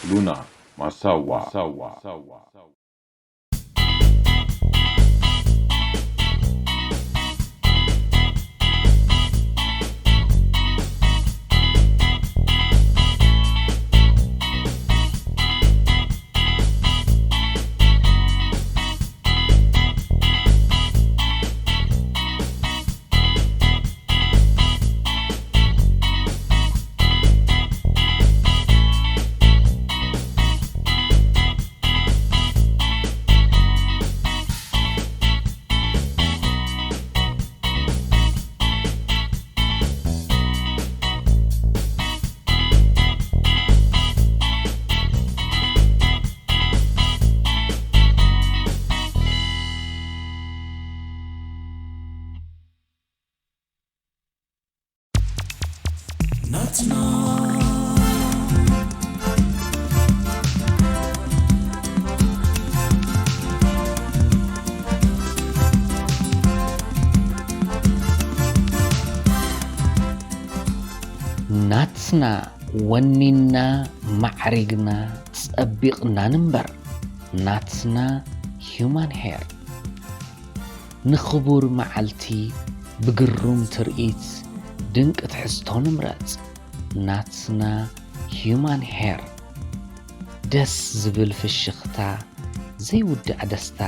ሉና ማሳዋ። ናትና ናትና ወኒና ማዕሪግና ጸቢቕና ንንበር። ናትና ሂዩማን ሄር። ንኽቡር መዓልቲ ብግሩም ትርኢት ድንቂ ትሕዝቶ ንምረጽ። ናትና ሂዩማን ሄር። ደስ ዝብል ፍሽኽታ ዘይውዳእ ደስታ።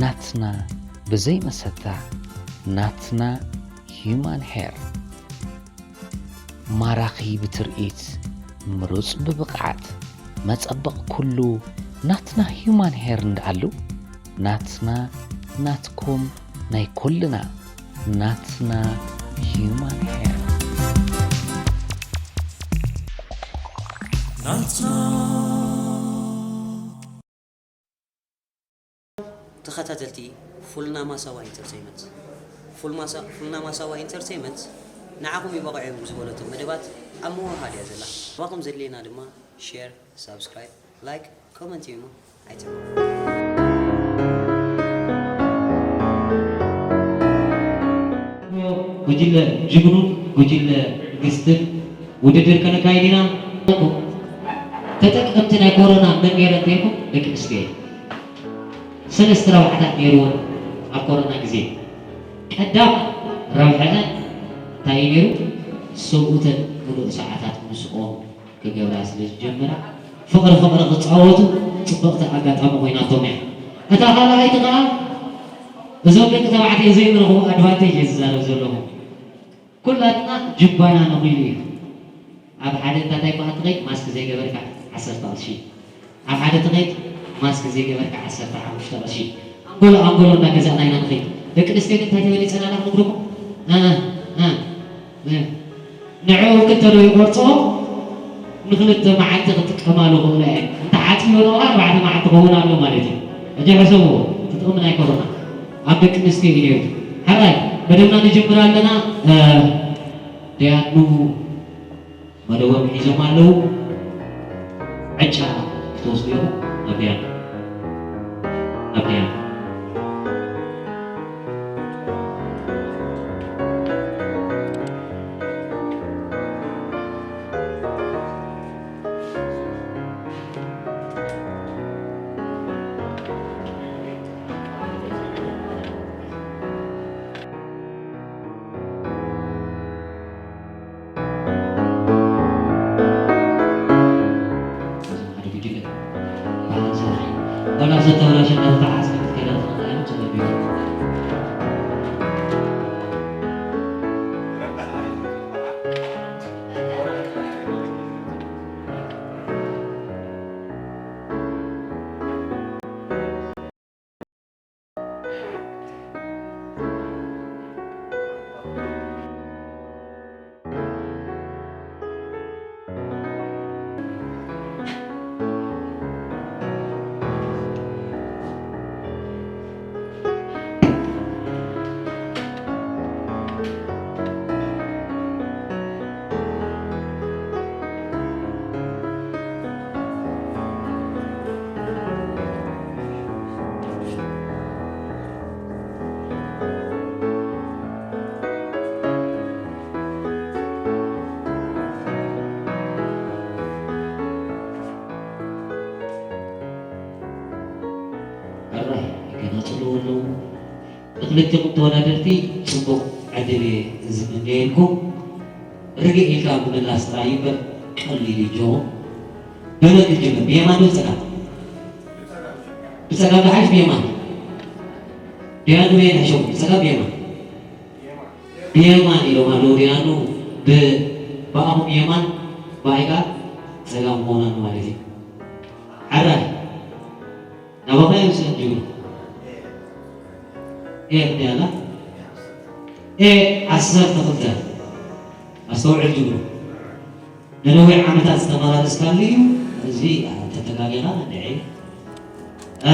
ናትና ብዘይ መሰታ። ናትና ሂዩማን ሄር። ማራኺ ብትርኢት፣ ምሩጽ ብብቕዓት፣ መጸበቕ ኩሉ ናትና ሂዩማን ሄር እንደኣሉ። ናትና፣ ናትኩም፣ ናይ ኩልና። ናትና ሂዩማን ሄር። ናትና። ተኸታተልቲ ፉልና ማሳዋ ኢንተርተይመንት፣ ፉል ማሳ-፣ ፉልና ማሳዋ ኢንተርተይመንት ንዓኹም ይበቕዑ እዮም ዝበለቶም መደባት ኣብ ምውሃድ እያ ዘላ። ኣባኹም ዘድልየና ድማ ሼር፣ ሳብስክራይብ፣ ላይክ፣ ኮመንት እዩ እሞ ኣይትርፉ። ጉጅለ ጅግኑን ጉጅለ ንግስትን ውድድር ከነካይድ ኢና። ተጠቀምቲ ናይ ኮሮና መን ነይረን ተልኩም? ደቂ ኣንስትዮ እየን። ሰለስተ ረብሓታት ነይርወን ኣብ ኮሮና ግዜ። ቀዳም ረብሐተን እንታይ እዩ ነይሩ? ሰብኡተን ምሉእ ሰዓታት ምስኦም ክገብራ ስለ ዝጀመራ፣ ፍቕሪ ፍቕሪ ክጻወቱ ጽብቕቲ ኣጋጣሚ ኮይናቶም እያ። እታ ካልኣይቲ ከኣ፣ እዞም ደቂ ተባዕትዮ ዘይንረኽቦ ኣድቫንቴጅ እየ ዝዛረብ ዘለኹ። ኩላትና ጅባና ነኺሉ እዩ። ኣብ ሓደ እንዳ እንታይ እኳ ትኸይድ፣ ማስክ ዘይገበርካ ዓሰርተ ቅርሺ። ኣብ ሓደ ትኸይድ፣ ማስክ ዘይገበርካ ዓሰርተ ሓሙሽተ ቅርሺ። ኣንጎሎ ኣንጎሎ እንዳገዛእና ኢና ንኸይድ። ደቂ ኣንስትዮ ግን እንታይ ተበሊጸን ኣላ ክነግረኩም? እ፣ እ፣ እ። ንዕኡ ክልተ ዶ ይቆርጾ፣ ንክልተ መዓልቲ ክጥቀማሉ ክእላ እየን። እንተሓጺቦ ደኣ ኣርባዕተ መዓልቲ ክኸውን ኣሎ ማለት እዩ። ሕጂ ሕሰብዎ፣ እቲ ጥቕሚ ናይ ኮሮና ኣብ ደቂ ኣንስትዮ እዩ ነይሩ። ሕራይ፣ መደብና ንጅምር ኣለና። እ፣ ደያኑ መደቦም ሒዞም ኣለዉ። ዕጫ ክትወስዱ ኢኹም። ናብ ደያኑ። ናብ ደያኑ። እዞም ሓደ ጉጅለ በዓል ስራሕ ዋላ ዘተበላሸ እናተተሓሓዝካ ክትከይዳ ትኽእል ኣይነት ጸገም የብሉን። ንክልቲኹም ተወዳደርቲ ጽቡቕ ዕድል እየ ዝምነየልኩም። ርግእ ኢልካ ምምላስ ጥራይ እዩ እምበር ቀሊል እዩ ጆኹም። በሎ ክንጅምር። ብየማን ዶ ብጸጋም? ብጸጋም ዶ ሓይሽ ብየማን? ደያኑ በየን ሕሸኹም? ብጸጋም ብየማን? ብየማን ኢሎም ኣለዉ ደያኑ። ብ-፣ ብኣኹም የማን፣ ብኣይ ከኣ ጸጋም ምዃና ማለት እዩ። ሓራይ። ናባኻ እዮም ስእንጅብሩ። ኤ ክንደይ ኣላ? ኤ ዓሰርተ ክልተ። ኣስተውዕል ጅብሩ። ንነዊሕ ዓመታት ዝተመላለስካሉ እዩ። እዚ ተተጋጊኻ እንድዒ። እ፣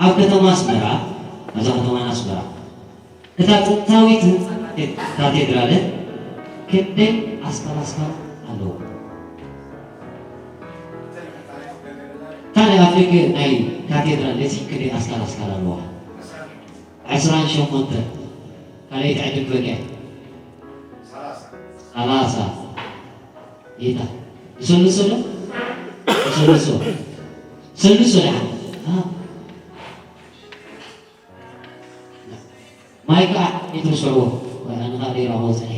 ኣብ ከተማ ኣስመራ፣ ኣብዛ ከተማና ኣስመራ፣ እታ ጥንታዊት ህንጻ ካቴድራል ክንደይ ኣስካል ኣስካል ኣለዋ? እታ ናይ ኣፍሪክ ናይ ካቴድራል እዚ ክንደይ ኣስካል ኣስካል ኣለዋ? ዕስራን ሸሞንተን። ካልኣይቲ ዕድል ክበኪያ። ሰላሳ። ኢታ። ንሰልሶ ዶ? ንሰልሶ። ሰልሶ ደሓን። አ። ማይ ከዓ ይትርስዕዎ። ኣነ ከዓ ደይራዎ ፀኒሐ።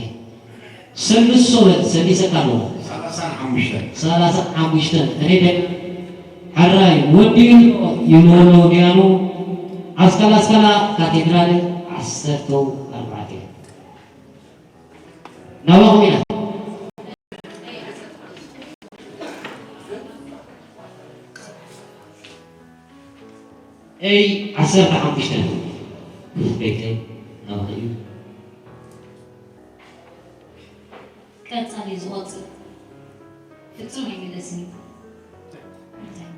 ሰልሶ በል፣ ሰሊሰካ ኣለኹ። ሰላሳን ሓሙሽተን። ሰላሳን ሓሙሽተን። እኔ ደ-፣ ሕራይ፣ ወዲ ይብልዎ ዲያኑ፣ ኣስካላ ኣስካላ ካቴድራል ዓሰርተው ኣርባዕተ። ናባኹም ኢና። ኤይ ዓሰርተ ሓሙሽተ። ቤተይ ናባኺ እዩ። ቀጻሊ ዝቖጽር ፍጹም ኣይምለስን እዩ። እንታይ?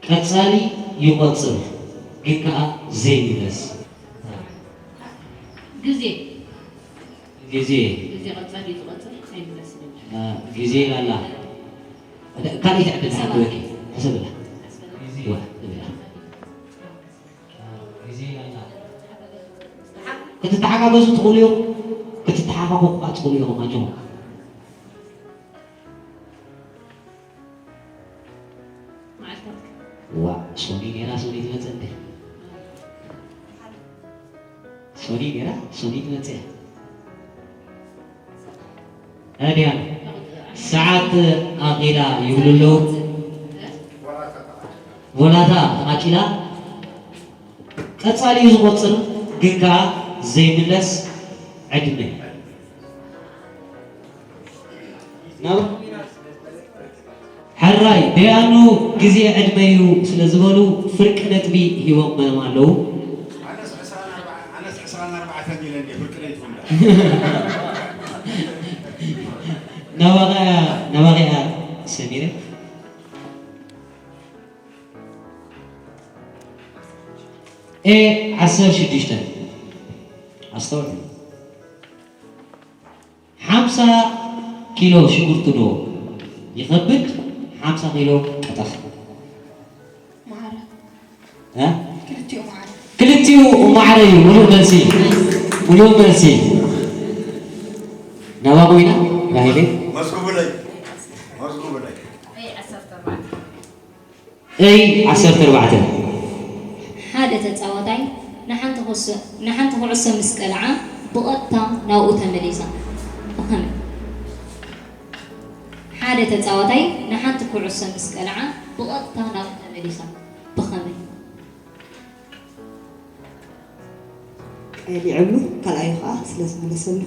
ቀጻሊ ይቖጽር ግን ከኣ ዘይምለስ። ግዜ። ግዜ። ግዜ ቀጻሊ ዝቖጽር ኣይምለስን እዩ። አ፣ ግዜ ኢላላ። ካልኣይቲ ዕድል ሓንቲ ወኪ። ሕሰብላ። ዋ፣ ትብላ። ግዜ ኢላላ። ክትተሓጋገዙ ትኽእሉ ኢኹም፣ ክትተሓኻኹ ከኣ ትኽእሉ ኢኹም። ኣጆኹም። መዓልታት። ዋ፣ ሶኒ ነይራ፣ ሶኒ ትመጽእ እንዴ? ሶኒ ነይራ፣ ሶኒ ትመጽእ እያ። ኣድያ ሰዓት ኣኺላ ይብሉ ኣለዉ። ቮላታ ተቓጺላ። ቀጻሊ እዩ ዝቖጽር፣ ግን ከኣ ዘይምለስ ዕድመ። ናብ ሕራይ ደያኑ ግዜ ዕድመ እዩ ስለ ዝበሉ ፍርቂ ነጥቢ ሂቦም ኣለዉ። ኣነስ ዕስራን ኣርባዕተን ኢለ እንድየ ፍርቂ ነጥቢ እንዳ። ናባኻ፣ ናባኻ እያ ሰሚረ። ኤ ዓሰርተ ሽዱሽተ። ኣስተውዕሉ። ሓምሳ ኪሎ ሽጉርቲ ዶ ይኸብድ፣ ሓምሳ ኪሎ ቀጠፍ? ማዕረ። እ? ክልቲኡ ማዕረ። ክልቲኡ ማዕረ እዩ። ሙሉእ መልሲ። ሙሉእ መልሲ። ናባኹም ኢና፣ ራሄለይ። መዝግቡለይ። መዝግቡለይ። ኣይ ዓሰርተ ኣርባዕተ። ኤይ ዓሰርተ ኣርባዕተ። ሓደ ተጻዋታይ ንሓንቲ ኩዕሶ፣ ንሓንቲ ኩዕሶ ምስ ቀልዓ ብቐጥታ ናብኡ ተመሊሳ። ብኸመይ? ሓደ ተጻዋታይ ንሓንቲ ኩዕሶ ምስ ቀልዓ ብቐጥታ ናብኡ ተመሊሳ። ብኸመይ? ቀሊዑ ይብሉ፣ ካልኣዩ ኸኣ ስለ ዝመለሰሉ።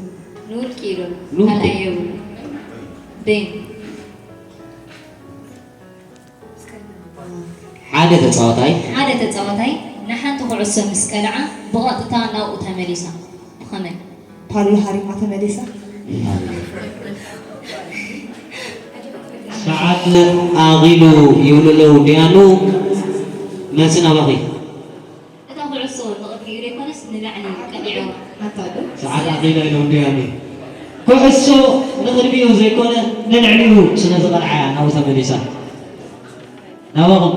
ንውልቂ ይብሉ፣ ንውልቂ። ካልኣዩ የብሉ። ቤን። ሓደ ተጻዋታይ። ሓደ ተጻዋታይ ንሓንቲ ኩዕሶ ምስ ቀልዓ ብቐጥታ ናብኡ ተመሊሳ። ብኸመይ? ፓሎ ሃሪማ ተመሊሳ። ሰዓት ኣኺሉ ይብሉ ኣለዉ ዲያኑ። መልሲ ናባኺ። እታ ኩዕሶ ንቕድሚኡ ዘይኮነስ ንላዕሊ ቀሊዕዋ። ኣታ ዶ? ሰዓት ኣኺላ ኢሎም ድያኒ። ኩዕሶ ንቕድሚኡ ዘይኮነ ንልዕሊኡ ስለ ዝቐልዓ ናብኡ ተመሊሳ። ናባኹም።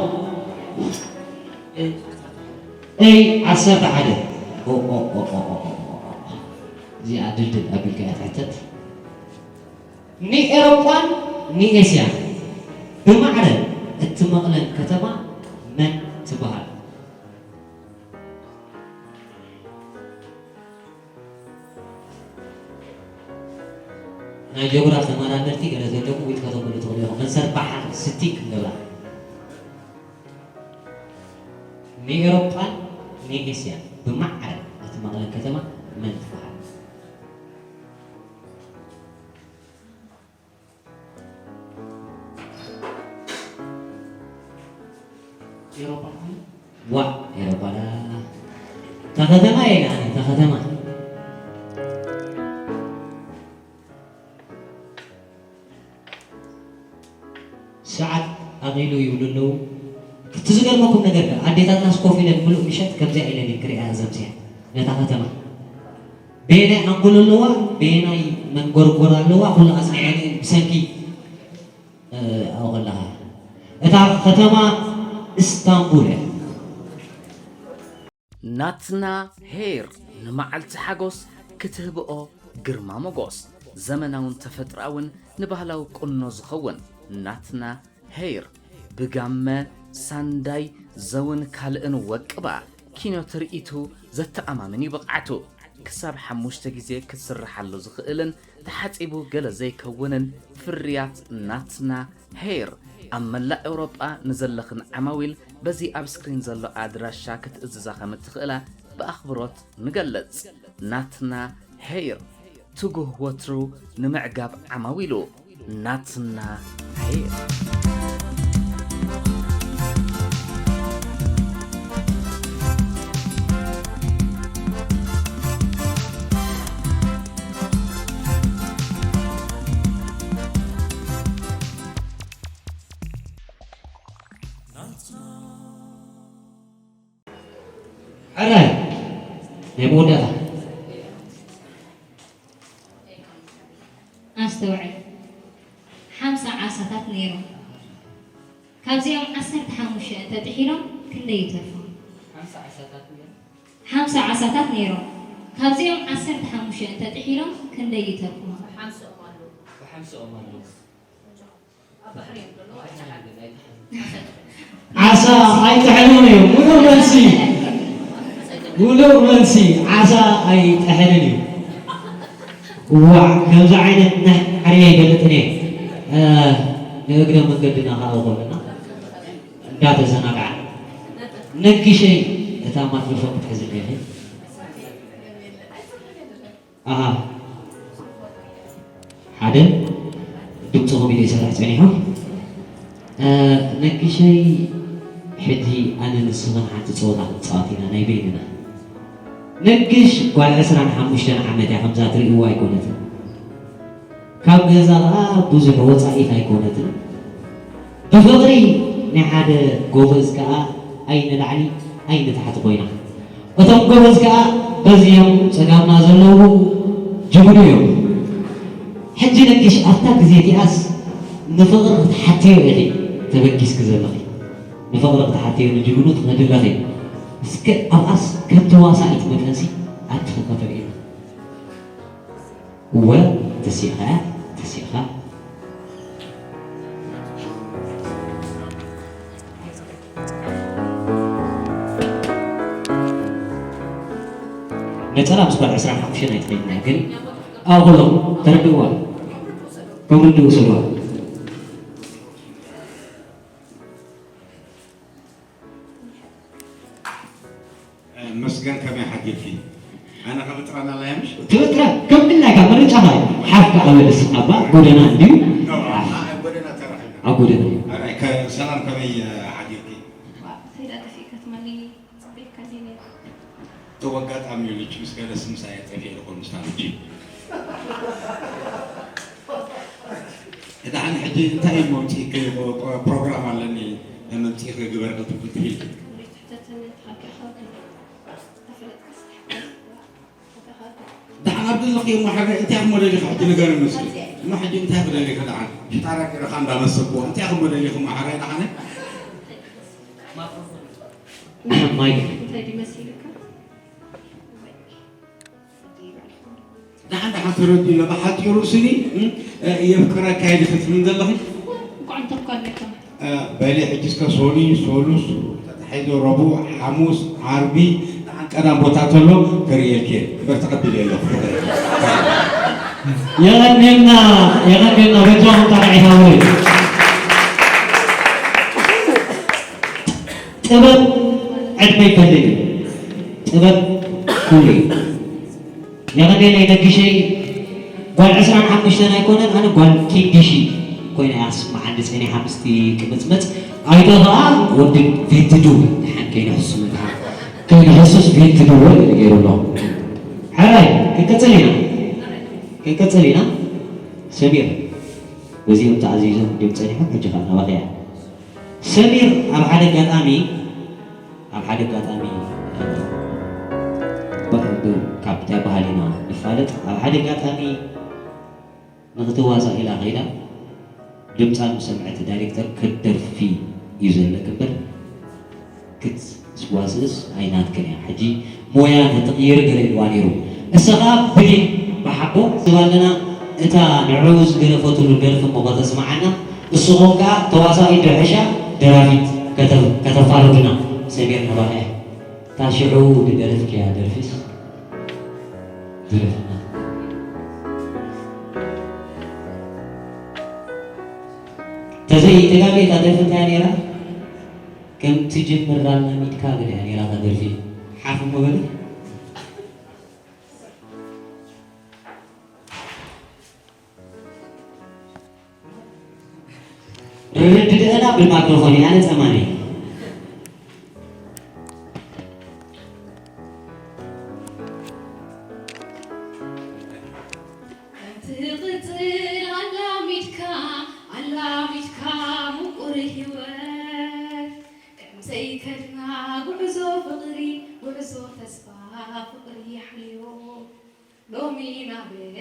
ኤይ ዓሰርተ ሓደ። ኦ፣ ኦ፣ ኦ። እዚኣ ድልድል ኣቢልካ እያ ትሕተት። ንኤውሮጳን ንኤስያን ብማዕረ እትመቕለን ከተማ መን ትበሃል? ናይ ጂኦግራፊ ተመራመርቲ ገለ ዘለኩም ውልቀ ተብሉ ትኽእሉ ኢኹም። መንሰር ባሕር ስቲ ክንገብራ። ንኤውሮጳን ንኤስያን ብማዕረ እትማቕለን ከተማ መን ትበሃል? ኤውሮጳ። ዋእ፣ ኤውሮጳ ዳ። እታ ከተማ እየ ኣነ፣ እታ ከተማ። ሰዓት ኣኺሉ ይብሉ ኣለዉ። እቲ ዝገርመኩም ነገር ከኣ፣ ኣዴታትናስ ኮፍ ኢለን ምሉእ ምሸት ከምዚኣ ኢለን እየን ክርእያ ዘምስያ ነታ ከተማ። በየናይ ኣንጎሎ ኣለዋ፣ በየናይ መንጎርጎር ኣለዋ፣ ኩሉ ኣጽኒዐን እየን ብሰንኪ፣ እ፣ ኣብኡ ከለኻ። እታ ከተማ እስታንቡል እያ። ናትና ሄር ንመዓልቲ ሓጎስ ክትህብኦ ግርማ ሞጎስ፣ ዘመናውን ተፈጥሮኣውን ንባህላዊ ቁኖ ዝኸውን ናትና ሄር ብጋመ፣ ሳንዳይ፣ ዘውን ካልእን ወቅባ ኪኖ ትርኢቱ ዘተኣማምን እዩ ብቕዓቱ። ክሳብ ሓሙሽተ ግዜ ክትስርሓሉ ዝኽእልን ተሓጺቡ ገለ ዘይከውንን ፍርያት ናትና ሄር ኣብ መላእ ኤውሮጳ ንዘለኽን ዓማዊል በዚ ኣብ ስክሪን ዘሎ ኣድራሻ ክትእዝዛ ከም እትኽእላ ብኣኽብሮት ንገልጽ። ናትና ሄር፣ ትጉህ ወትሩ ንምዕጋብ ዓማዊሉ። ናትና ሄር። ሕራይ ናይ መወዳእታ። ኣስተውዕል። ሓምሳ ዓሳታት ነይሮም። ካብዚኦም ዓሰርተ ሓሙሽተ እንተጥሒሎም ክንደይ ይተርፉ? ሓምሳ ዓሳታት ነይሮም። ሓምሳ ዓሳታት ነይሮም። ካብዚኦም ዓሰርተ ሓሙሽተ እንተጥሒሎም ክንደይ ይተርፉ? ብሓምስኦም ኣለዉ። ብሓምስኦም ኣለዉ። ኣብ ባሕሪ እዮም ዘለዉ፣ ኣይተሓዙ። ዓሳ ኣይጥሕሉን እዩ። ሙሉእ መልሲ፣ ሙሉእ መልሲ፣ ዓሳ ኣይጥሕልን እዩ። ዋዕ፣ ከምዚ ዓይነት ናሕሪ ኣይፈልጥን እየ። እ፣ ንእግረ መንገድና ከዓ ከለና እንዳተዘናጋዕና። ነጊሸይ እታ ማይክሮፎን ክትሕዝኒ ኢኺ። ኣሃ። ሓደ፣ ድምፅኹም ኢለ ይሰርሕ ፀኒሑ። እ፣ ነጊሸይ፣ ሕጂ ኣነ ንስኽን ሓንቲ ፀወታ ክንፃወት ኢና፣ ናይ በይንና። ነግሽ ጓል ዕስራን ሓሙሽተን ዓመት እያ፣ ከምዛ ትርእይዋ ኣይኮነትን። ካብ ገዛ ኸዓ ብዙሕ ወፃኢት ኣይኮነትን። ብፍቕሪ ናይ ሓደ ጎበዝ ከኣ ኣይ ንላዕሊ ኣይ ንታሕቲ ኮይና። እቶም ጎበዝ ከኣ በዚኦም ጸጋምና ዘለዉ ጅግኑ እዮም። ሕጂ ነጊሽ ኣብታ ግዜ እቲኣስ ንፍቕሪ ክትሓትዮ ኢኺ ተበጊስኪ ዘለኺ። ንፍቕሪ ክትሓትዮ ንጅግኑ ትኸዲ ኣለኺ። እስከ ኣብኣስ ከም ተዋሳኢት መጠንሲ ኣትኺ ከተርእይና። እወ፣ ተሲእኻ፣ ተሲእኻ። ነጸላ ምስ ጓል ዕስራን ሓሙሽተን ኣይትኸይድን እያ፣ ግን ኣብ ኩሎም ተረድእዋ። ከም ርድእ ውሰድዋ። መስገን ከመይ ሓዲርኪ? ኣነ ክብጥራ ናላያ ምሽ? ትብጥራ፣ ከም ድላይካ ምርጫኻ እዩ። ሓፍ ከኣ በልስ፣ ኣባ ጎደና እንድዩ። ኣብ ጎደና ተራኺብና። ኣብ ጎደና እዩ። ኣራይ፣ ከ-፣ ሰላም ከመይ ሓዲርኪ? ከይዳ ጠፊእካ ትማሊ ጽበየካ እንድየ ነይረ። እው ኣጋጣሚ እዩ ልጅ ምስ ገለ ስምሳ እየ ጠፊኤ ልኾን ምስታ ልጅ። ደሓን ሕጂ እንታይ እዩ መምጽኢኪ? ፕሮግራም ኣለኒ መምጽኢኺ ግበር ክትብል ትብል። ደሓን ኣብ ዘለኽዮ እሞ ሓራይ እንታይ እሞ ደሊኻ ሕጂ ንገረኒ እስኪ። እሞ ሕጂ እንታይ ክደሊኺ ደሓን? ሽጣራ ገይረኻ እንዳመሰልኩ እንታይ እሞ ደሊኺ እሞ ሓራይ ደሓን? ማይክ። እንታይ ድዩ መሲልካ? ደሓን ደሓን ተረዲኡ ኣሎ። ብሓጺሩ ስኒ፣ እም፣ እ፣ የፍቅረካ ኢልኪ ትብሊ ዘለኺ? እንኳዕ እንተኳ ኣለካ። እ፣ በሊ ሕጂ እስከ ሶኒ፣ ሶሉስ፣ ተታሒዙ ረቡዕ፣ ሓሙስ፣ ዓርቢ፣ ደሓን ቀዳም ቦታ ተሎ ክርእየልኪ እየ። እምበር ተቐቢለ ኣለኹ። የቐንየልና፣ የቐንየልና። በጃኹም ጣቕዒት ሃቡለይ። ጥበብ ዕድመ ይፈልግ እዩ። ጥበብ ኩሉ እዩ። የቐንየለይ ነጊሸይ ጓል ዕስራን ሓሙሽተን ኣይኮነን፣ ኣነ ጓል ኪንግሺ ኮይነ እያ ስመዓኒ ጸኒሓ ምስቲ ቅምጽምጽ። ኣይተ ኸኣ ወዲ ቬትዱ ደሓን ከይንሕሱ መታን። ከይንሕሱስ ቬትዱ ወል ገይሩ ኣሎ። ሕራይ ክንቅጽል ኢና። ክንቅጽል ኢና። ሰሚር በዚኦም ተኣዚዞም ድም ጸኒሖም፣ ሕጂ ኸኣ ናባኸያ። ሰሚር ኣብ ሓደ ኣጋጣሚ፣ ኣብ ሓደ ኣጋጣሚ፣ ብ-፣ ብ-፣ ካብ እንታይ በሃል ኢና ንፋለጥ፣ ኣብ ሓደ ኣጋጣሚ ንኽትዋሳእ ኢላ ኸይዳ፣ ድምጻ ምስ ሰምዐት ዳይሬክተር፣ "ክትደርፊ እዩ ዘለኪ እምበር፣ ክትዋስእስ ኣይናትክን እያ። ሕጂ ሞያ ተትቕይሪ" ገለ ኢልዋ ነይሩ። እሳ ኸኣ ብሊን ብሓቦ ዝባለና እታ ንዕኡ ዝገደፈትሉ ደርፊ እሞ ከተስምዓና፣ ንስኹም ከኣ ተዋሳኢት ዶ ሕሻ ደራፊት ከተ-፣ ከተፋርዱና። ሰሚር ናባኻ እያ። እታ ሽዑ ዝደረፍክያ ደርፊስ ድረፍና። ተዘይ ተጋጌ እታ ደርፊ እንታይ ነይራ? ከም ትጅምር ላሚድካ ገለ እያ ነይራ እታ ደርፊ። ሓፍ እሞ በሊ። ርድድእና ብማይክሮፎን ኢና ነጸማኒ። ትቕጽል ኣላሚድካ፣ ኣላሚድካ ምቁር ህይወት፣ ከም ዘይከድና ጉዕዞ ፍቕሪ፣ ጉዕዞ ተስፋ ፍቕሪ ሓልዮ። ሎሚ ናበይ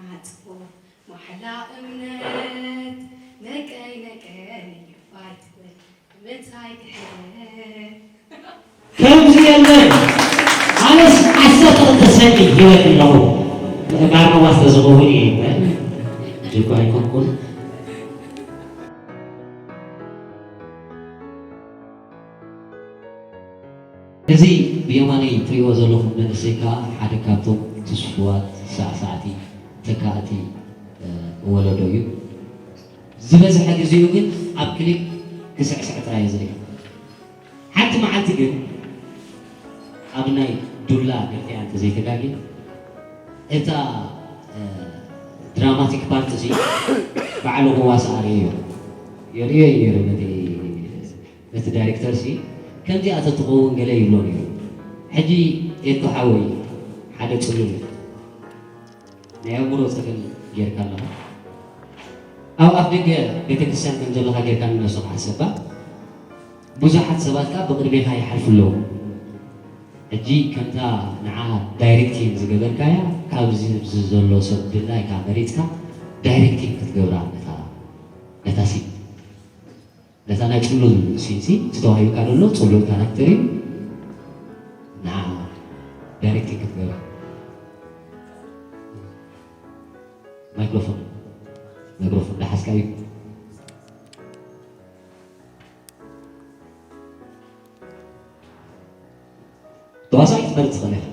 ዓጽዎ ማሕላ እምነት፣ ነቀይ ነቀይ እዮ ኣይትበል፣ ምንታይ ክሕደት። ከምዚ የለን። ኣነስ ዓሰርተ ክልተ ሰኒ ህይወት ኣለኹ። ባርነዋ ዝተዝኸውን እየ እምበር፣ ጅጓ ኣይኮንኩን። እዚ ብየማነይ ትሪእዎ ዘለኹም መንእሰይ ከኣ ሓደ ካብቶም ትስፉዋት ሳዕሳዕቲ ተካእቲ፣ እ፣ ወለዶ እዩ። ዝበዝሐ ግዜኡ ግን ኣብ ክሊፕ ክስዕስዕ ጥራይ እዩ ዝርኢ። ሓንቲ መዓልቲ ግን ኣብ ናይ ዱላ ደርፊ እንተዘይተጋግየ፣ እታ፣ እ፣ ድራማቲክ ፓርት እዚ ባዕሉ ክዋስኣ ርእዮ። የርእዮ እዩ ነይሩ ነቲ ነቲ ዳይሬክተር ሲ፣ "ከምዚኣ ተትኸውን" ገለ ይብሎ ነይሩ። ሕጂ ኤርትራ ሓወይ ሓደ ጽሉል ናይ ኣእምሮ ጸገም ጌርካ ኣለኻ። ኣብ ኣፍ ደገ ቤተክርስትያን ከም ዘለኻ ጌርካ ንነብስኻ ሓሰባ። ብዙሓት ሰባት ከኣ ብቕድሜኻ ይሓልፉ ኣለዉ። ሕጂ ከምታ ንዓ ዳይሬክቲንግ ዝገበርካያ፣ ካብዚ ኣብዚ ዘሎ ሰብ ድላይካ መሪጽካ ዳይሬክቲንግ ክትገብራ ነታ፣ ነታ ሲን። ነታ ናይ ጽሉል ሲንሲ እቲ ተዋሂብካ ዘሎ ጽሉል ካራክተር እዩ። ንዓ ዳይሬክቲንግ ክትገብራ። ማይክሮፎን፣ ማይክሮፎን እንዳሓዝካ እዩ። ተዋሳኣይ ክትመርጽ ትኽእል ኢኻ።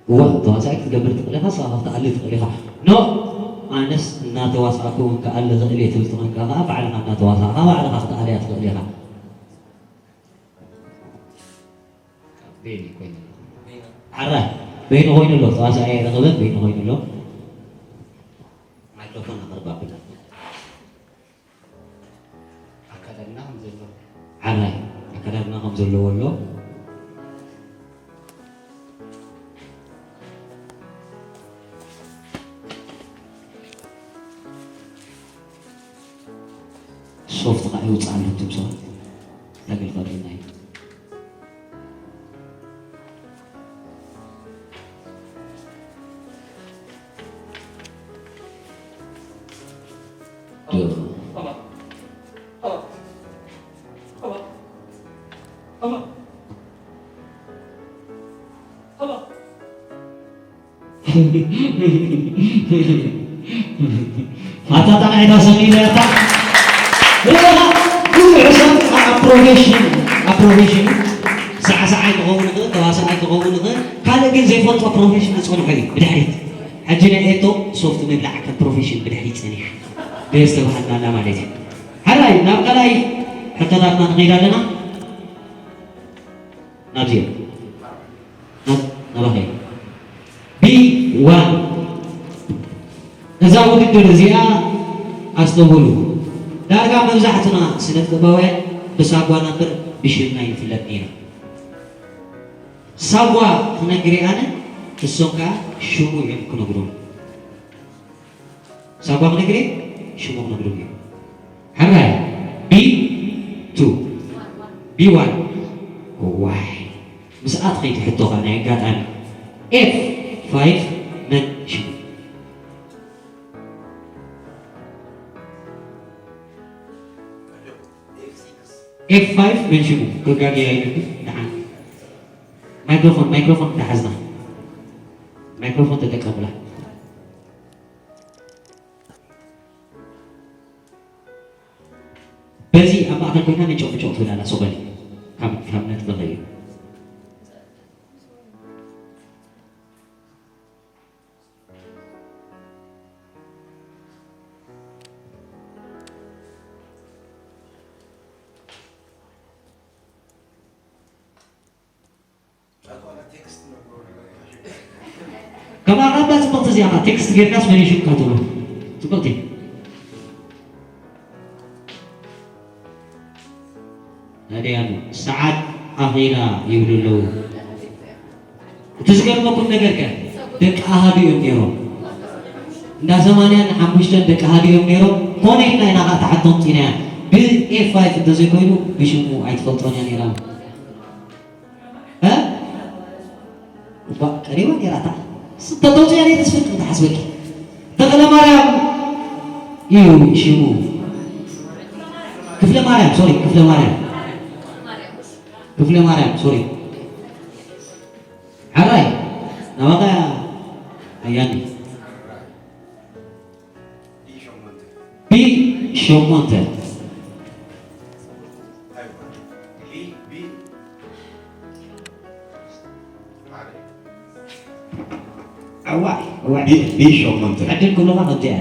እወ፣ ተዋሳኣይ ክትገብር ትኽእል ኢኻ፣ ንስኻ ክትኣሊ ትኽእል ኢኻ። ኖ፣ ኣነስ እናተዋሳእኩ እውን ክኣሊ ዝኽእል እየ ትብል ተኾንካ ከኣ፣ ባዕልኻ እናተዋሳእካ ባዕልኻ ክትኣልያ ትኽእል ኢኻ። በይኑ ኮይኑ ኣሎ። ሓራይ፣ በይኑ ኮይኑ ኣሎ። ተዋሳኣይ ኣይረኸበን፣ በይኑ ኮይኑ ኣሎ። ማይክሮፎን ኣቕርብ ኣቢላ። ኣከዳድና ከም ዘለዎ። ሓራይ፣ ኣከዳድና ከም ዘለዎ ኣሎ። ሶፍት ኸዓ ይውፅኣሉ እቶም ሰባት። ተገልፈጥና እዩ። ኣታ ጣቕዒታ ሰሚዕናያ ኣታ። ወላ ብዙሕ ሰብ ኣብ ፕሮፌሽን፣ ኣብ ፕሮፌሽን ሳዕሳዓይ ክኸውን ይኽእል፣ ተዋሳኣይ ክኸውን ይኽእል፣ ካልእ ግን ዘይፈልጦ ፕሮፌሽን ዝጸንሖ እዩ ብድሕሪት። ሕጂ ናይ ኤቶ ሶፍት ምብላዕ ከም ፕሮፌሽን ብድሕሪ ጸኒሓ ደስ ተባሃልና ኣላ ማለት እዩ። ሕራይ ናብ ካልኣይ ሕቶታትና ንኸይድ ኣለና። ናብዚ ናባኸ ቢ ዋን እዛ ውድድር እዚኣ ኣስተውህሉ። ዳርጋ መብዛሕትና ስነ ጥበባውያን ብሳጓና እምበር ብሽምና ይንፍለጥ ኢና። ሳጓ ክነግር ኣነ እሶም ከዓ ሽሙ እዮም ክነግሩን ሳጓ ክነግር ሽሙ ክነግሩን እዮም። ሕራይ ቢ ቱ ቢ ዋን ዋይ ምስኣ ትኸይድ ሕቶኻ ናይ ኣጋጣሚ ኤፍ ፋይቭ መን ሽሙ ኤፍ ፋይቭ መን ሽሙ ክጋገያ ይነግር ደሓን ማይክሮፎን ማይክሮፎን እንዳሓዝና ማይክሮፎን ተጠቀሙላ። በዚ ኣብ ማእከል ኮይና ንጨቑጨቑ ትብል ኣላ ሶበሊ ካብ ካብ ነጥቢ እዩ። ከማኻ እባ ጽብቕቲ እዚኣ ኸኣ ቴክስት ጌርካስ መሊሹካ ትብሎ። ጽብቕቲ። ናደይ ኣሉ ሰዓት ኣኺላ ይብሉ ኣለዉ። እቲ ዝገርመኩም ነገር ከ ደቂ ኣሃዱ እዮም ነይሮም። እንዳ ሰማንያን ሓሙሽተን ደቂ ኣሃዱ እዮም ነይሮም። ኮነ ኢልና ኢና ኸኣ ተሓቶም ጺናያ። ብኤፍ ፋይቭ እንተዘይኮይኑ ብሽሙ ኣይትፈልጦን እያ ነይራ። እ? እባ ቀሪባ ነይራ እታ። ስ-፣ ተተውፅያ ነይራ ትፈልጥ እንተ ሓስበኪ። ተኽለ ማርያም እዩ ሽሙ። ክፍለ ማርያም፣ ሶሪ፣ ክፍለ ማርያም። ክፍለ ማርያም፣ ሶሪ። ሓራይ፣ ናባኻ ኣያኒ። ቢ ሸሞንተ። እዋይ፣ እዋይ። ቢ፣ ቢ ሸሞንተ። ዕድል ክብሉኻ ከምዚ እያ።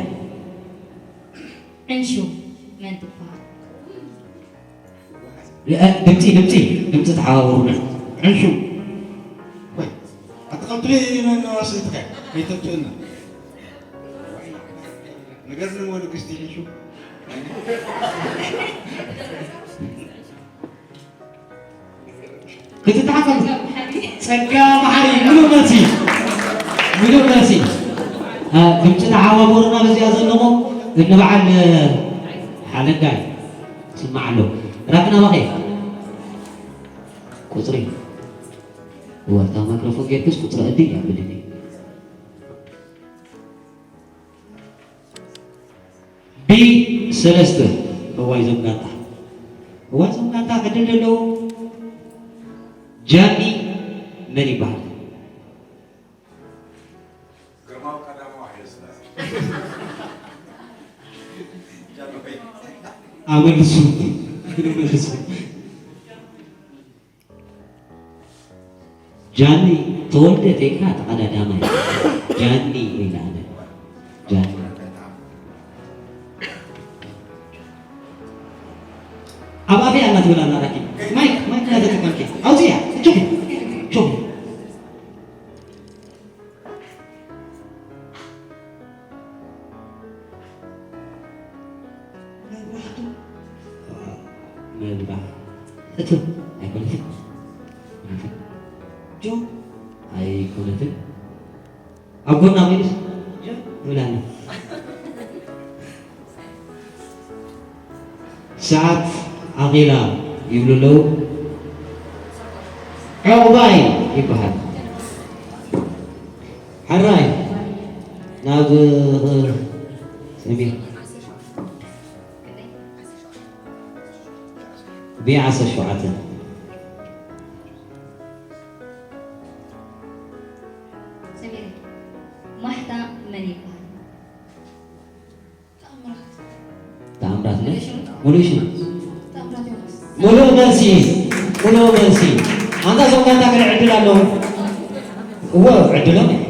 ዕንሹ መን ትበሃል? እ፣ ድምፂ፣ ድምፂ፣ ድምፂ ተሓባበሩና። ዕንሹ። ወይ፣ ኣቲ ከምቲ መን ዋስእትካ? ከይተጥፍእና። ንገርኒ ወንግስቲ ኢልሹ። ክትተሓፈሉ። ጸጋ መሓሪ፣ ምሉእ መልሲ። ምሉእ መልሲ። እ፣ ድምጺ ተሓባበሩና በዚኣ ዘለኹም። እኒ በዓል፣ እ፣ ሓለንጋይ። ስማዕ ኣሎ። ራክና ባኸ። ቁጽሪ። ወርታ ማይክሮፎን ጌርክስ ቁጽሪ ዕድል እያ ብልኒ። ቢ ሰለስተ። እዋይ ዞም ጋንታ። እዋይ ዞም ጋንታ ዕድል ዘለዉ። ጃኒ መን ይበሃል? ግርማዊ ቀዳማዊ ሃይለ ስላሴ። ጃንሆይ። ኣመልሱ። ኣመልሱ። ጃኒ ተወልደ ቴካ ተቐዳዳማይ። ጃኒ ኢለ ኣነ። ጃኒ። ኣብ ኣፍያ ኣላ ትብል ኣላ ራኪ። ማይክ፣ ማይክ እናተጠቀምኪ። ኣውፅያ። ጆኪ። ጆኪ። መብራህቱ። መብራህቱ። ኣይኮነትን። ጆ። ኣይኮነትን። ኣብ ጎና ኮይኑስ ጆ ይብላና። ሰዓት ኣኺላ ይብሉ ኣለዉ። ዕቑባይ ይበሃል። ሕራይ ናብ፣ እ፣ ሰሚር። ብ ዓሰርተ ሸውዓተ። ሰሚር፣ ማሕታ መን ይበሃል? ተኣምራት። ተኣምራት ነው? ሙሉእ ሽሙ? ሙሉእ ሽሙ? ተኣምራት ዮሃንስ። ሙሉእ መልሲ፣ ሙሉእ መልሲ። ኣንታ እዞም ጋንታ ክልእ ዕድል ኣለዎም። እወ፣ ዕድሎም እዩ።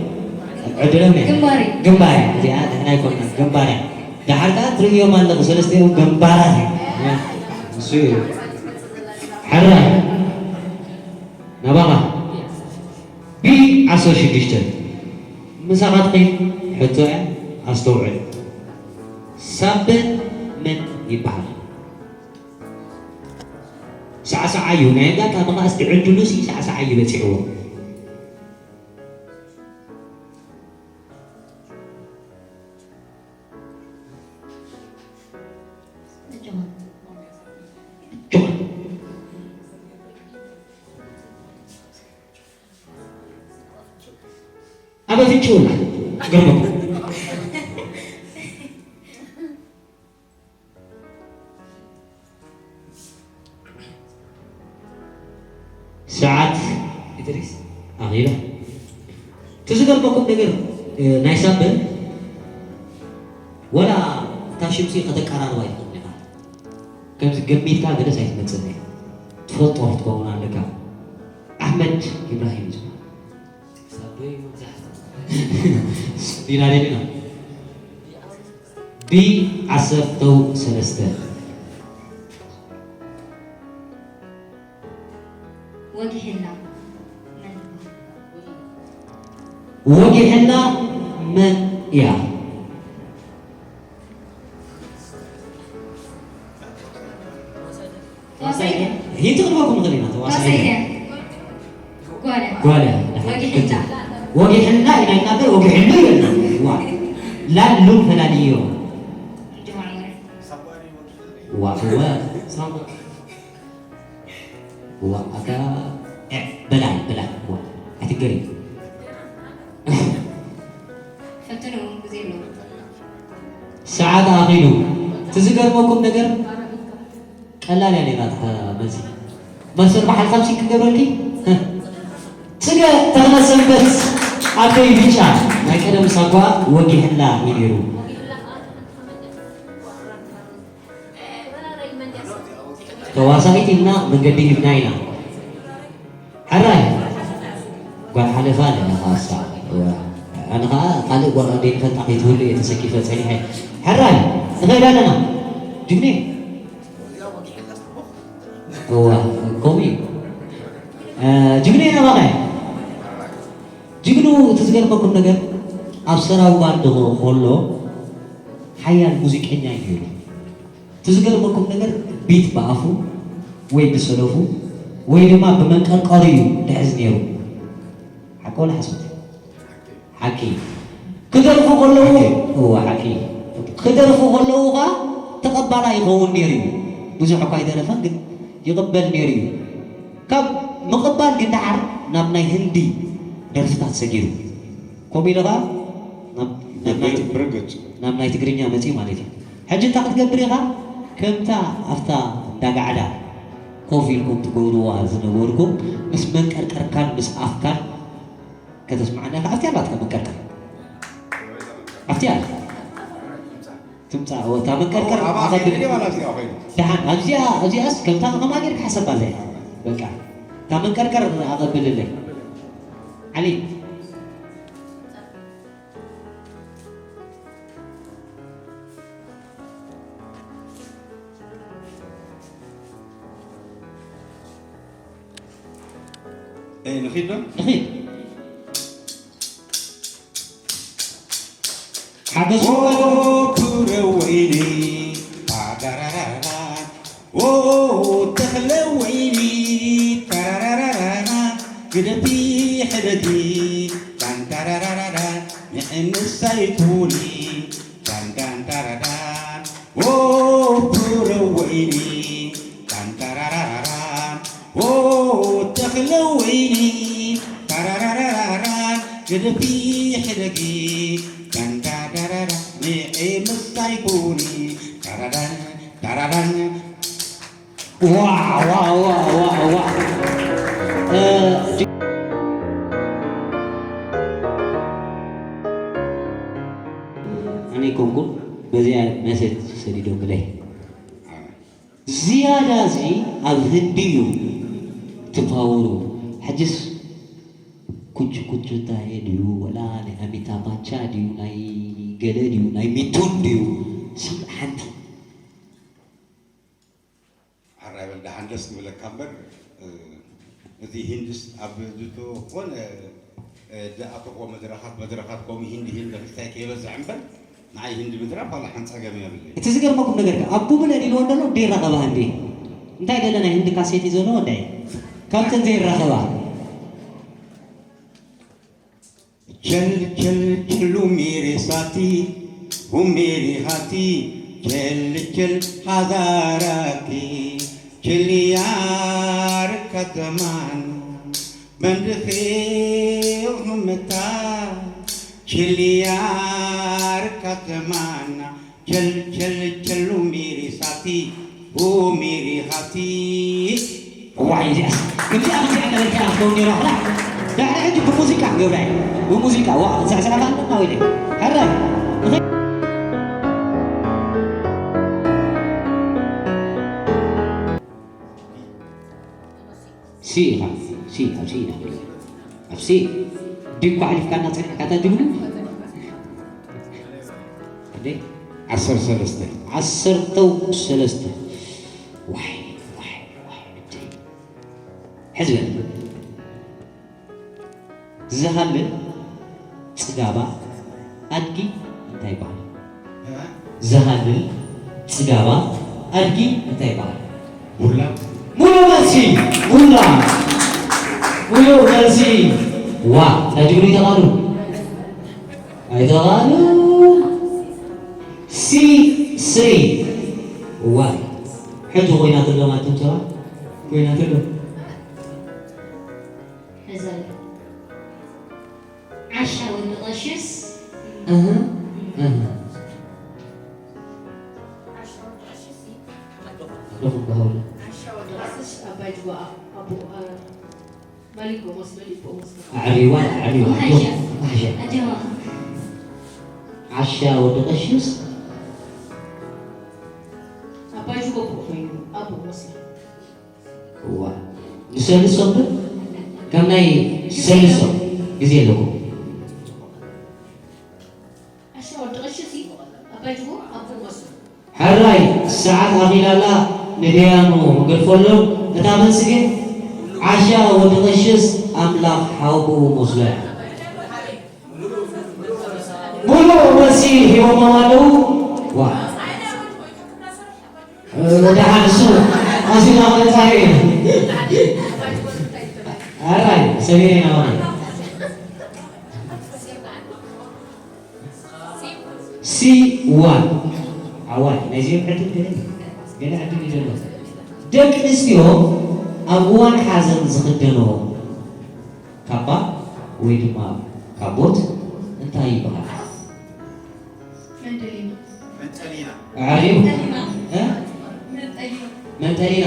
ዕድሎም እያ። ግንባር እዩ። ግንባር እያ። እዚኣ ንሕና ኣይኮንና፣ ግንባር እያ። ደሓር ከኣ ትርእዮም ኣለኹ፣ ሰለስቲኦም ግንባራት እዮም። እሱ እዩ። ሕራይ። ናባኻ። ቢ ዓሰርተ ሽዱሽተ። ምሳኻትኪ ሕቶ እያ፣ ኣስተውዕል። ሳበን መን ይበሃል? ሳዕሳዓ እዩ። ናይ ኣጋጣሚ ከኣ እስቲ ዕድሉ ሲ ሳዕሳዓ እዩ በጺሕዎ። ጆን። ኣብ ኣፍንጭኡ ግርም። ሰዓት ኢድሪስ ኣኺላ። እቲ ዝገርመኩም ነገር፣ እ፣ ናይ ሳበን ወላ እታ ሽምሲ ከተቀራርባ ኣይትኽእልን ኢኻ። ከምዚ ገሚትካ ገለስ ኣይትመጽእን እያ። ትፈልጦ ክትከውን ኣለካ። ኣሕመድ ኢብራሂም እዩ። ሳበይ መብዛሕትኡ ዲና ደሊና። ቢ ዓሰርተ ሰለስተ። ወጊሕላ መን ይበሃል? ወጊሕላ መን እያ? ተዋሳኢት እያ። ሂንት ክንበኩም ንኽእል ኢና፣ ተዋሳኢት ተዋሳኢት እያ። እያ። ጓል እያ። ጓል እያ። ወጊሕላ። ወጊሕላ ኢና ኢልና እምበር ወጊሕሉ ኢልና። ዋ። ላሉ ፈላልዮ። ጅማዕ ወረ። ዋ፣ እወ። ዋ፣ ኣታ፣ ኤ፣ በላይ፣ በላይ። ዋ፣ ኣይትገሪ። ፈትኑ፣ ግዜ ኣሎ። ሰዓት ኣኺሉ። እቲ ዝገርመኩም ነገር ቀላል እያ ነይራ እታ መልሲ። መልሲ ኣርባዓ ሓምሳ ክንገብረልኪ? ጽገ ተኽለ ሰንበት ኣደይ ብጫ ናይ ቀደም ሳጓ ወጊሕላ እዩ ነይሩ። ተዋሳኢት ኢልና መንገዲ ሂብና ኢና። ሕራይ ጓል ሓለፋ ኣለና ካሳ። ኣነ ኸዓ ካልእ ጓል ኣደይ ንፈልጣ ከይትህሉ እየ ተሰኪፈ ጸኒሐ። ሕራይ ንኸይድ ኣለና። ጅግኒ። እዋ፣ ከምኡ እዩ። እ፣ ጅግኒ ኢና ባኻ። ጅግኑ፣ እቲ ዝገርመኩም ነገር፣ ኣብ ሰራዊ ባንድ ከሎ ሓያል ሙዚቀኛ እዩ ነይሩ። እቲ ዝገርመኩም ነገር፣ ቢት ብኣፉ ወይ ብሰለፉ ወይ ድማ ብመንቀርቀሩ እዩ ዝሕዝ ነይሩ። ሓቂ ወላ ሓሶት? ሓቂ። ክደርፉ ከለዉ፣ እወ፣ ሓቂ። ክደርፉ ከለዉ ኸዓ ተቐባላይ ይኸውን ነይሩ እዩ። ብዙሕ እኳ ኣይደረፈን፣ ግን ይቕበል ነይሩ እዩ። ካብ ምቕባል ግን ደሓር ናብ ናይ ህንዲ ደርፍታት ሰጊሩ። ከምኡ ኢሉ ኸዓ ናብ፣ ናብ ናይ፣ ብርግጽ። ናብ ናይ ትግርኛ መጺኡ ማለት እዩ። ሕጂ እንታይ ክትገብር ኢኻ? ከምታ ኣብታ እንዳ ጋዕዳ ኮፍ ኢልኩም ትገብርዋ ዝነበርኩም፣ ምስ መንቀርቀርካን ምስ ኣፍካን ከተስምዓና ኢኻ። ኣብቲ ኣላትካ መንቀርቀር። ኣብቲ ኣላ። ትምጻእ፣ እታ መንቀርቀር ኣብ ኣፍ ኣቐብል። የድልየ ዋላ ኣብዚኣ ኮይኑ? ደሓን፣ ኣብዚኣ፣ ኣብዚኣስ ከምታ ከማ ጌርካ ሓሰባ ዘይ። በቃ፣ እታ መንቀርቀር ኣቐብልለይ። ዓሊ። ኤ፣ ንኺድ ዶ? ንኺድ። ሓገዝ ኦ፣ ፍረ ወይኒ፣ ታዳራራራ። ኦ፣ ተኽለ ወይኒ፣ ታራራራራ። ግደፊ፣ ሕደጊ፣ ታንታራራራራ። ንዕንሳይ ኩኒ፣ ታንታንታራራ። ኦ፣ ፍረ ወይኒ፣ ታንታራራራራ። ኦ፣ ተኽለ ወይኒ፣ ታራራራራራ። ግደፊ፣ ሕደጊ፣ ታንታራራራ። ንዒ ምሳይ ኩኒ፣ ታራዳን፣ ታራዳን። ዋ፣ ዋ፣ ዋ፣ ዋ፣ ዋ። እ፣ ጅ-፣ ኣነ ኣይኮንኩን፣ በዚኣ መሴጅ ሰዲዶምለይ። ዝያዳ እዚ ኣብ ህንዲ እዩ እቲ ፓወሩ። ሕጅስ ኩቹ ኩቹ ታየ ድዩ ወላ ናይ ኣሚታ ባቻ ድዩ ናይ ገለ ድዩ ናይ ሚቱን ድዩ? ሲ ሓንቲ ሓራይ በል ደሓን ደስ ክብለካ እምበር፣ እ፣ እቲ ሂንድስ ኣብ ዝኾነ፣ እ፣ ዝኣተኽዎ መድረኻት መድረኻት ከምኡ ሂንዲ ሂንዲ ክልታይ ከይበዝሕ እምበር ንዓይ ሂንዲ ምድራፍ ዋላ ሓንቲ ጸገም የብለይ። እቲ ዝገርመኩም ነገር ከ ኣቡ ብለን ኢልዎ እንደሎ ደይራኸባ ህንዲ እንታይ ደለ ናይ ህንዲ ካሴት እዩ ዘለዎ እንታይ ካብተን ዘይራኸባ चल चल चलू मेरे साथी, हो मेरे हाथी, चल चल हजारा की चल यार का जमाना बंद से घूमता, चल यार का जमाना चल चल चलू मेरे साथी, हो मेरे हाथी. እዋይ እዚኣስ ከምዚኣ ከምዚኣ እናበልካ ክትከውን ነይሩ ኣኽላ ዳሕሪ ሕጂ ብሙዚቃ ክንገብራ ኢና ብሙዚቃ ዋ ዝዕዝዕኻ ኣለና ወይለ ሕራይ ሲ ኢኻ ሲ ኣብ ሲ ኢና ንብል ኣብ ሲ ዲ እኳ ኣሕሊፍካና ጸኒሕካ እታ ጅግኑ ክንደይ ዓሰርተ ሰለስተ ዓሰርተው ሰለስተ ዋይ ዋይ ዋይ እደይ ሕዚ በል ዝሃልል ጽጋባ ኣድጊ እንታይ ይበሃል? ዝሃልል ጽጋባ ኣድጊ እንታይ ይበሃል? ቡላ። ሙሉእ መልሲ ቡላ። ሙሉእ መልሲ ዋ ዳጅግኑ ይተቓሉ ኣይተቓሉ ሲ ስሪ ዋ ሕጂ ኮይናትሎም ኣትምተዋ ኮይናትሎም ሕዘል ዓሻ ወዲ ቀሽስ እህ እህ ዓሻ ወዲ ቀሽስ እዩ። ዶኹም ባህውለ ዓሻ ወዲ ቀሽስ ኣባይ ጅዋ ኣቦ ማሊኮ መስሎ ሊፖ መስሎ ኣዕሪዋ ኣዕሪዋ ማሕሻ ማሕሻ ኣጀዋ ዓሻ ወዲ ቀሽስ ኣባይ ጅዋ ኣቦ ኮይኑ ኣቦ መስሎ እዋ ንሰልሶም ዶ ከም ናይ ሰልሶም ግዜ ኣለኩም ዓሻ ወዲ ቀሽስ እዩ ኣባይ ጅዋ ኣቦ መስሎ ሕራይ ሰዓት ኣኺላላ ንደያኑ ክንገድፈሎም እታ መልሲ ግን ዓሻ ወዲ ቀሽስ ኣምላኽ ሓውቦ መስሎ እያ ሙሉእ መልሲ ሂቦሞም ኣለዉ ዋ ደሓን እሱ ኣዚና ክንጻረ ኢና ኣራይ ሰሚረ ኢና ማለት ሲ ዋን ዓዋይ ናይዚኦም ዕድል ገለ ገለ ዕድል እዩ ዘሎ ደቂ ኣንስትዮ ኣብ እዋን ሓዘን ዝኽደንኦ ካባ ወይ ድማ ካቦት እንታይ ይበሃል? መንደሊና መንጠሊና ኣዕሪቡ መንጠሊና እ? መንጠሊና መንጠሊና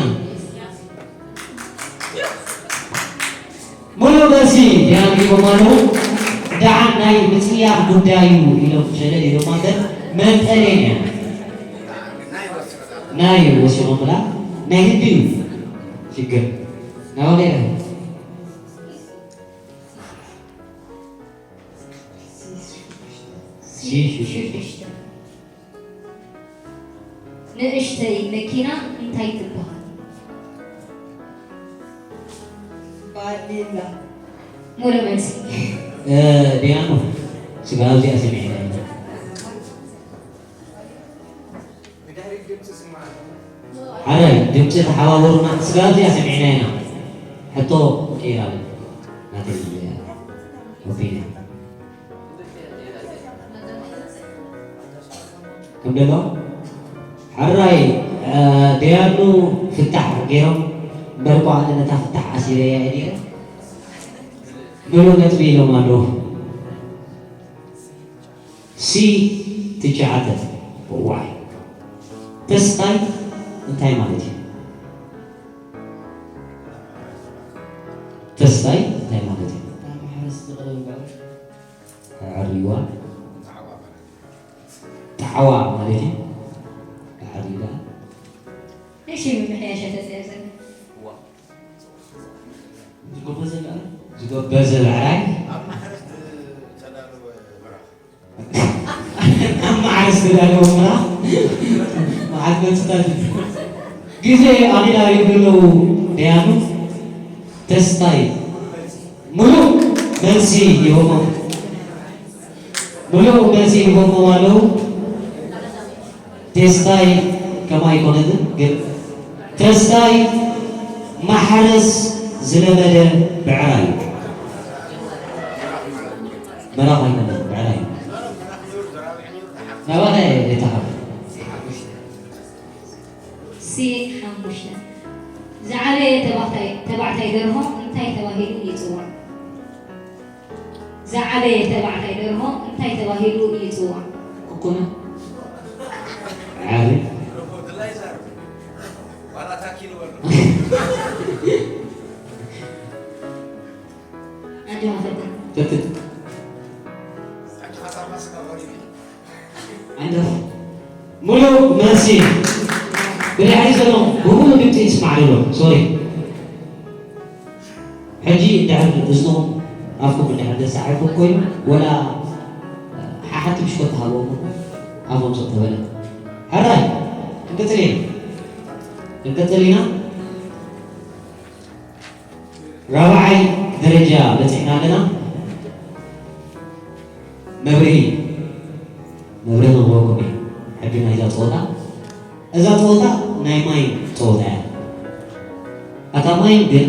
ሙሉእ መልሲ ዲያንጊቦም ኣለዉ። ደሓን ናይ ምጽያፍ ጉዳይ እዩ ኢሎም ሸለል ኢሎም ማለት መንጠሌን እያ ናይ ወሲኾምላ ናይ ህንዲ እዩ ሽግር ናባሌ ሲ ሽዱሽተ ንእሽተይ መኪና እንታይ ትበሃል? ባሊላ ሙሉእ መልሲ ዲያኑ ስጋ ኣብዚኣ ሰሚዕና ኢና ሓራይ ድምፂ ተሓባበሩና ስጋ ኣብዚኣ ሰሚዕና ኢና ሕቶ ቀይራለ ናተይ ኦፒንያ ከም ደሎ ሕራይ ደያኑ ፍታሕ ገይሮም እምበር እኮ ኣነ ነታ ፍታሕ ኣሲረያ እየ ነይረ ምሉእ ነጥቢ ኢሎም ኣለዉ ሲ ትሽዓተ እዋይ ተስፋይ እንታይ ማለት እዩ ተስፋይ እንታይ ማለት እዩ ማሕረስ ዝቕረብ በዓል ኣዕሪዋ ጣዕዋ ማለት እዩ ኣዕሪዳ እሺ ምምሕያሸ ተዘያዘን ዝጎበዘ በዓል ዝጎበዘ ብዕራይ ተዳለወና። መዓት መልስታት እዩ። ግዜ ኣኺላ ይብሉ ኣለዉ ደያኑ። ተስታይ ምሉእ መልሲ ይህቦም። ምሉእ መልሲ ይህቦም ኣለዉ። ተስታይ ከማይ ኣይኮነትን ግን ተስታይ ማሕረስ ዝለመደ ብዕራይ እዩ። መራኽ ኣይኮነን፣ ብዕራይ እዩ። ናባና እየ እተሃብ። ሲ ሓሙሽተ። ዝዓበየ ተባዕታይ፣ ተባዕታይ ደርሆ እንታይ ተባሂሉ ይጽዋዕ? ዝዓበየ ተባዕታይ ደርሆ እንታይ ተባሂሉ ይጽዋዕ? ኩኩና። ዓቢ። ኣጆኻ ፈትን። ፈትን። ኣንደፍ። ሙሉእ መልሲ። ብድሕሪ ዘሎ ብምሉእ ድምፂ ይስማዕ ኣሎ። ሶሪ። ሕጂ እንድሕር እዝንኹም ኣፍኩም እንድሕር ደስ ኣይብልኩም ኮይኑ፣ ወላ ሓሓቲ ብሽኮት ተሃብዎም እኮ ኣፎም ስቕ ተበለ። ሕራይ፣ ክንቅፅል ኢና። ክንቅፅል ኢና። ራብዓይ ደረጃ በፂሕና ኣለና። መብርሂ፣ መብርሂ ክህበኩም እየ። ሕጂ ናይዛ ፀወታ፣ እዛ ፀወታ ናይ ማይ ፀወታ እያ። እታ ማይ ግን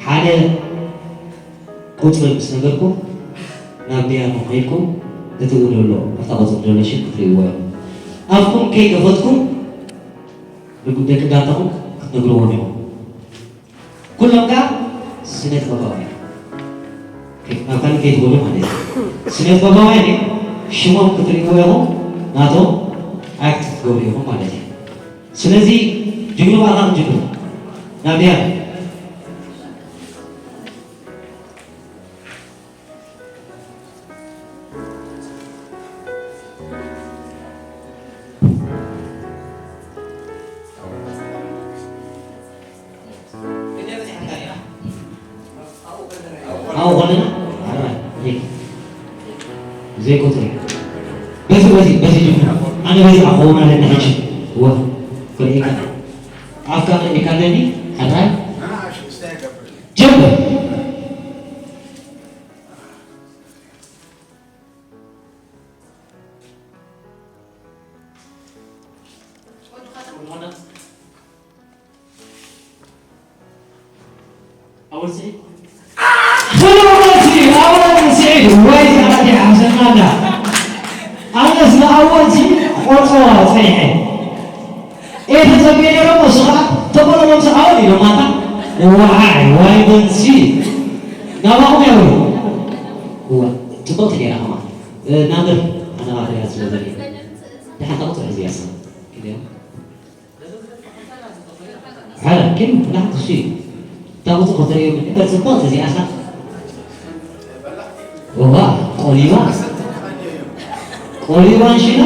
ሓደ ቁፅሪ ምስ ነገርኩም ናብ ፒያኖ ከይድኩም እቲ ዘሎ ኣብታ ቁፅሪ ዘሎ ሽም ክትርእይዎ እዮም። ኣፍኩም ከይከፈትኩም ንደቂ ጋንታኹም ክትነግርዎም ኢኹም። ኩሎም ከኣ ስነ ጥበባውያን። ከይ-፣ ናብ ካልእ ከይትበሉ ማለት እዩ። ስነ ጥበባውያን እዮም። ሽሞም ክትርእይዎ ኢኹም፣ ናቶም ኣክት ክትገብሩ ኢኹም ማለት እዩ። ስለዚ ጅግኑ ብኣኻ ክንጅምር። ናብ ዲያና። ኣብኡ ኾለና፣ ኣረ፣ ይህ፣ ዘይቆጽር። በዚ፣ በዚ፣ በዚ ጅምር። ኣነ በዚ ኣኸውን ኣለና ሕጂ። ወ፣ ክልኢካ። ኣፍካ ክልኢካ ኣለኒ፣ ሓራይ። ጀምር። ኣወል ስዒድ። ፍሉጥ መልሲ፣ ኣወል ስዒድ። ወይ ዛዕባቲ ሓሰናዳ። ኣነስ ንኣወል ሲ ቆርጾ ጸኒሐ። ኤ ተጸብየ ነይሮም፣ እሱ ኸዓ ተቆለሎም ሰዓወል ኢሎም ማታ። ዋይ፣ ዋይ በንሲ። ናባኹም ያብሉ። እዋ፣ ጽብቕቲ ነይራ ኸማ። እ፣ ናምር ኣነባብያ ስለ ዘርኢ። ደሓን ታውት ሕዚ ያሰ። ክልያ። ሓረ፣ ግን ላሕቲ ሲ። ታውት ኸተሪዮ ምን። ጽብቕቲ እዚኣ ኸ። እዋ፣ ቆሊባ። ቆሊባ ሽላ።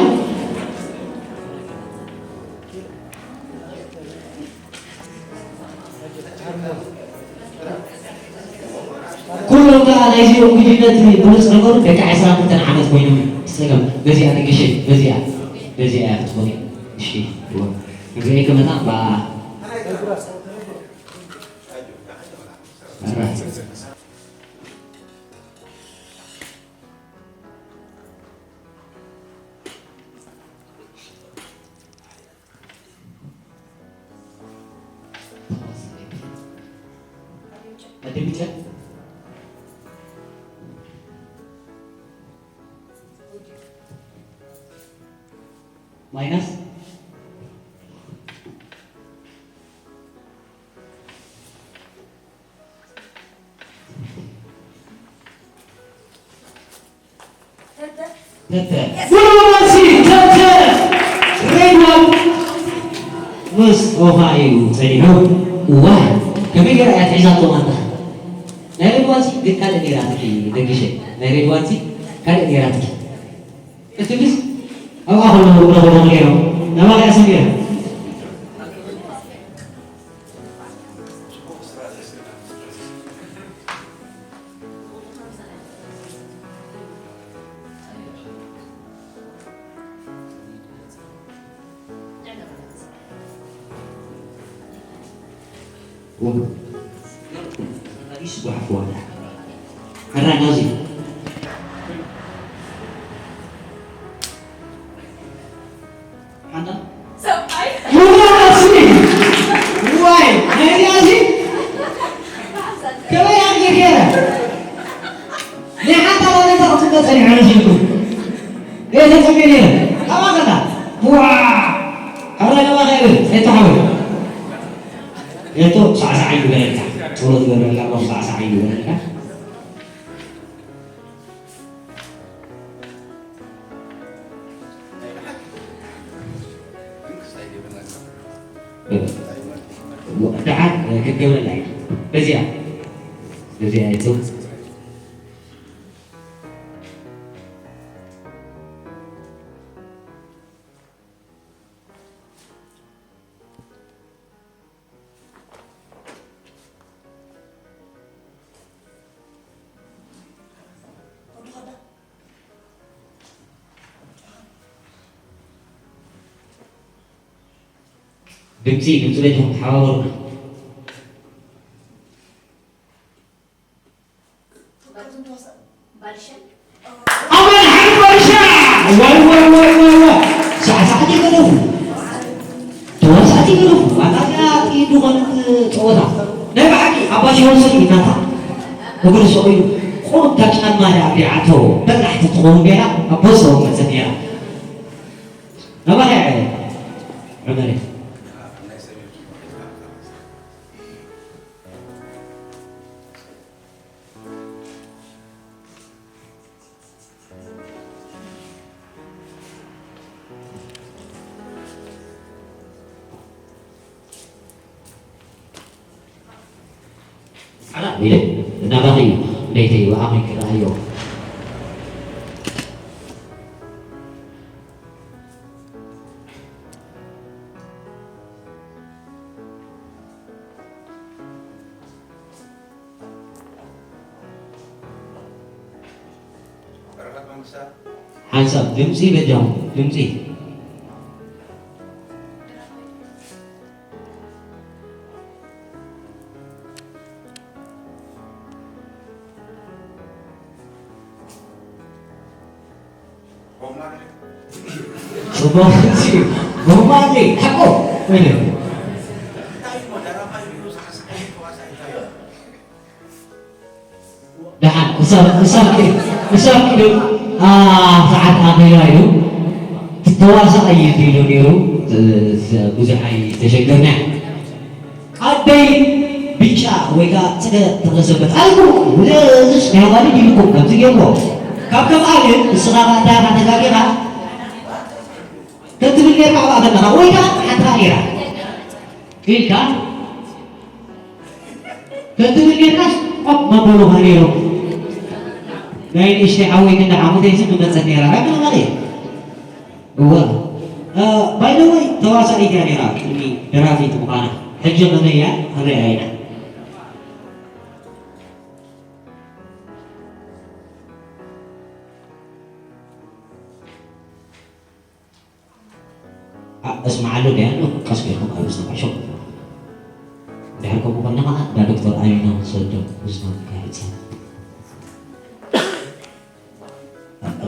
ኩሎም ከኣ ናይዚኦም ጉጅለት ብሉጽ ነገሩ ደቂ ዕስራን ክልተን ዓመት ኮይኖም እዮም። ብጸገም በዚኣ ንግሸ፣ በዚኣ፣ በዚኣ እያ ክትኾን እያ። እሺ፣ እወ። ንርኢ ክመጣ፣ በኣ። ኣራ። ኣደቢተ ማይናስ ተተ። ሙሉእ መልሲ፣ ተተ። ሬድዋን ምስ ኦኻ እዩ ጸኒሑ። ዋይ፣ ከመይ ገይራ እያ ትሒዛቶ ማንታ? ናይ ሬድዋንሲ ግን ካልእ ነይራትኪ፣ ደግሸ። ናይ ሬድዋንሲ ካልእ ነይራትኪ። እቲ ምስ ኣብኣ ከለዉ፣ ከለዉ ነይሮም። ናባኻ እያ ሰሚራ። ወ-፣ ኣዲስ ጓሓፍ ዋላ። ኣራጋዚ። ሓና? ሰብኣይ። ዋላ ስሚ። ዋይ፣ ናይ ዲያዚ? ከመይ ኣድርጌ ገይረ? ናይ ሓንታ ዋላ እዛ ክትብሎ ጸኒሐ ነሲልኩ። እየ ተጸሚነ ነይረ። ካባኻ ከላ። ዋ! ኣራጋባ ከይብል፣ እየ ተሓወል። የቶ ሳዕሳዕ ይግበረልካ። ጸሎት ይግበረልካ፣ ኣቦ ሳዕሳዕ ይግበረልካ። ደሓን ክትገብረላ እያ። በዚኣ፣ በዚኣ የቶ። ድምፂ፣ ድምፂ በጃኹም ተሓባበሩና። ኣመን ሓንቲ ባርሻ! ዋይ፣ ዋይ፣ ዋይ፣ ዋይ፣ ዋይ! ሳዕሳዕቲ ገደፉ። ተዋሳእቲ ገደፉ። ኣታ እዚኣ ጥይት ዝኾነት ፀወታ። ናይ ብሓቂ ኣባ ሽወሰን እናታ እግሪ ሰቒሉ ቁሩብ እታ ጫማ ድኣ ኣቢዓቶ በላሕቲ ትኸውን ነይራ፣ ኣብ ቦታኡ መፀት ነይራ። ናባኻ እየ ዑመር። ዓላ ኢለ እናባኺ እዩ፣ ቤተይ ብኣኺ ክረኣዮ። ሓንሳብ ድምፂ በጃኹም፣ ድምፂ። ጽቡቕ እዩ። ቦማሌ፣ ሓቆ። ወይኔ። ደሓን፣ ክሳብ፣ ክሳብ ኪ-፣ ክሳብ ኪ-፣ አ፣ ሰዓት ኣኺላ ኢሉ። ተዋሳኣይ እዩ ኢሉ ነይሩ። እ፣ ብዙሕ ኣይተሸገርናን። ኣደይ ብጫ ወይ ከኣ ጽገ ተኽለሰንበት ኣልኩ። ወደ እዝሽ ናይ ኣዋልድ ኢልኩም ከምዚ ገይርዎ። ካብ ከምኣ ግን ንስኻ ከኣ እንታይ ኢኻ ተጋጊኻ? ከትብል ጌርካ ኣብኣ ከለኻ ወይ ከኣ ሓንታ ጌራ ኢልካ ከትብል ጌርካስ ቆብ መበሉኻ ነይሮም። ናይ ንእሽተይ ሓወይ ክንዲ ሓሙተይ ስም መጸት ነይራ። ካብ ምንባር እየ። እወ። እ፣ ባይ ዘ ወይ ተዋሳኢት እያ ነይራ ቅድሚ ደራፊት ምዃና። ሕጂ ከመይ እያ ክንሪኣ ኢና። ኣ-፣ እስመዓሉ ደያኑ ቀስ ጌርኩም ኣብ ዝነቕሾ። ድሕሪ ከምኡ ኮንና ኸዓ እንዳ ዶክተር ኣሚና ክንሰዶ ዝነብካ ህጻን።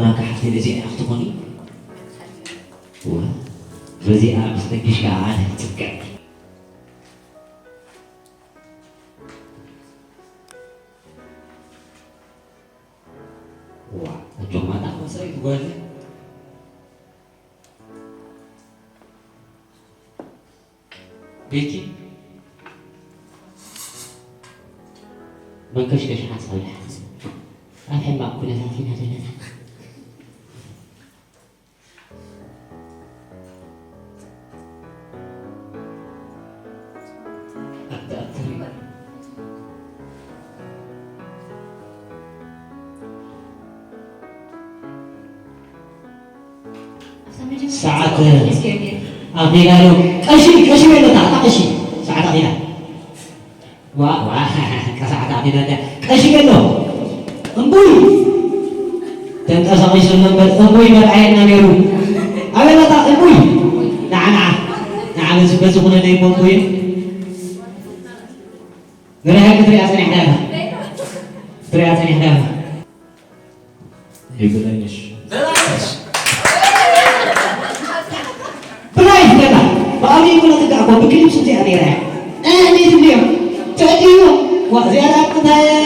ራካ ሓፍተይ ነዚኣ ኢኻ ክትኾኒ? እወ። በዚኣ ምስ ተጊሽ ከዓ ኣነ ክጽግዕ። ዋ፣ ኣጆኹም ኣታ። መሰረይት ጓል ቤቲ መንከሽከሽ ሓሳብ ይሓዝ። ኣብ ሕማቕ ኩነታት ኢና ዘለና። ሰዓት ኣኺላ ኣሎ። ቀሺ፣ ቀሺ በሎ፣ ታዕታ ቀሺ። ሰዓት ኣኺላ። ዋ፣ ዋ፣ ሰዓት ኣኺላ እንዳ ቀሺ በሎ። እምቡይ! ተንቀሳቒሱ ኣሎ እምበር፣ እምቡይ መርዓየና ነይሩ። ኣበይ ቦታ እምቡይ? ንዓ፣ ንዓ። ንዓ፣ በዚ፣ በዚ ኩነነ እሞ እምቡይ። ንራይ ክትሪኣ ጸኒሕካ ኢኻ። ክትሪኣ ጸኒሕካ ኢኻ። ይብለንሽ። ብላይፍ ገና ብኣበይ ኩነ ትጋዕኮ ብክሊፕ ስም እዚኣ ነይራ እያ። እህ፣ እንዴት እንዲዮ? ትዕድዮ? ዋ፣ እዚኣ ደኣ እንታይ እያ?